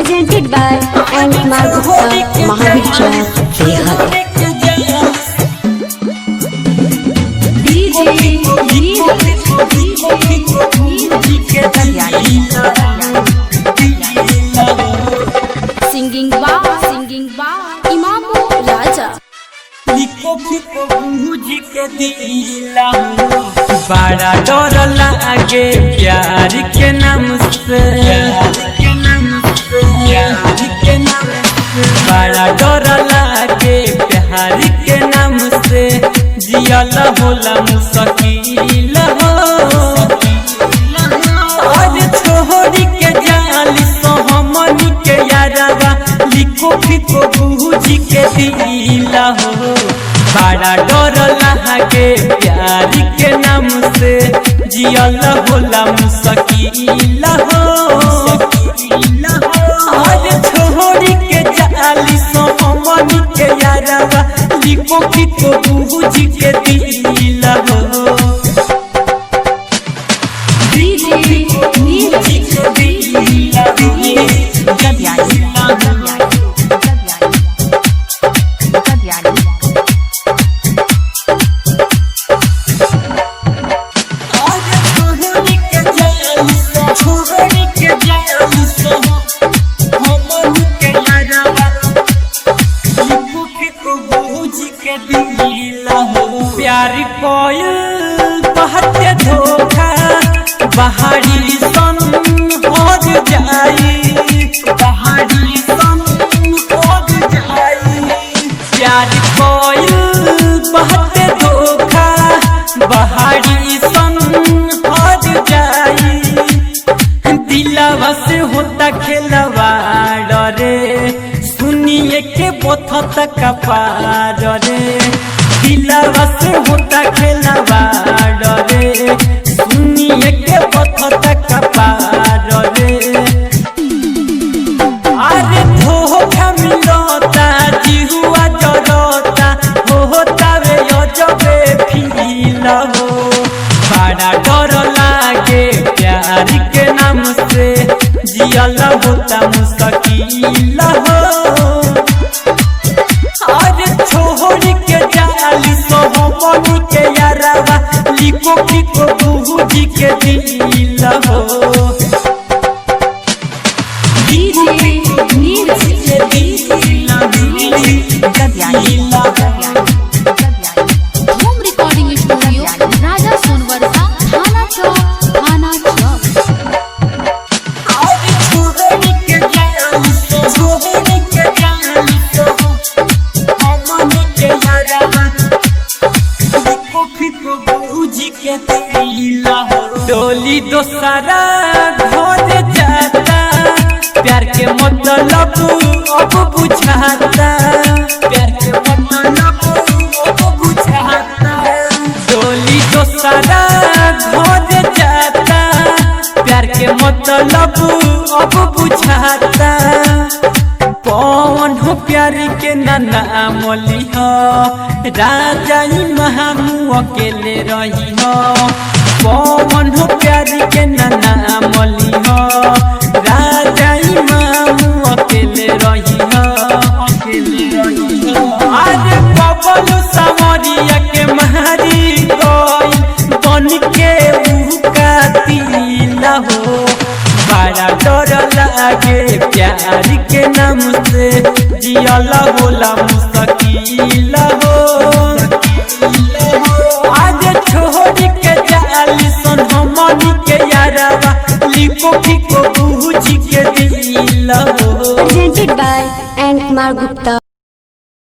Presented by N Kumar Gupta, Mahavir Chowk, Bihar. Singing by Imamu Raja. बड़ा डर लागे प्यार के नाम से, बड़ा डर लागे प्यार के नाम से, जियल होला मुश्किल हो। आज छोड़ी के जाली सोहमनी के यारवा लिखो फिको बूझी के दिला हो। बड़ा डर लागे प्यार के नाम से, जियल होला मुश्किल हो। आज छोड़ी के जाली सोहमनी के यारवा लिखो फिको बूझी के दिला हो। प्यार कोयल बहते धोखा बहारी सन हो जाई, बहारी सन हो जाई। प्यार कोयल बहते धोखा बहारी सन हो जाई। दिलवा से होता खेलवा रे, सुनिए के बोथत कपार रे। दिलवा से होता खेलवा रे, सुनिए के बोथत कपार रे। अरे धोखा मिलता जिहुआ जरता होता वे अजबे फील हो। बड़ा डर लागे प्यार के नाम से, जियल होता मुश्किल हो। अरे छोड़ के जाली सोहमनी के यारवा लिखो फिको बूझी के दिल हो। Home Recording Studio, Raja Sonwarsa, Thana Chowk, Thana Chowk. डोली दोसरा घर जाता, प्यार के मतलब अब बुझाता, प्यार के मतलब अब बुझाता। डोली दोसरा घर जाता, प्यार के मतलब अब बुझाता। पवन हो प्यार के नाना मोली हो, राजा महामु अकेले रही हो। पवन हो प्यार के नाना मोली हो, राजा मामू अकेले रही हो, अकेले रही हो। अरे बबलू सामरिया के मारी गइल बन के ऊ कातिल हो। बड़ा डर लागे प्यार के नाम से, जियल होला मुश्किल हो। आज छोड़ के जाली सन हमनी के यारवा लिखो फिको बूझी के दिल हो। Presented by N Kumar Gupta.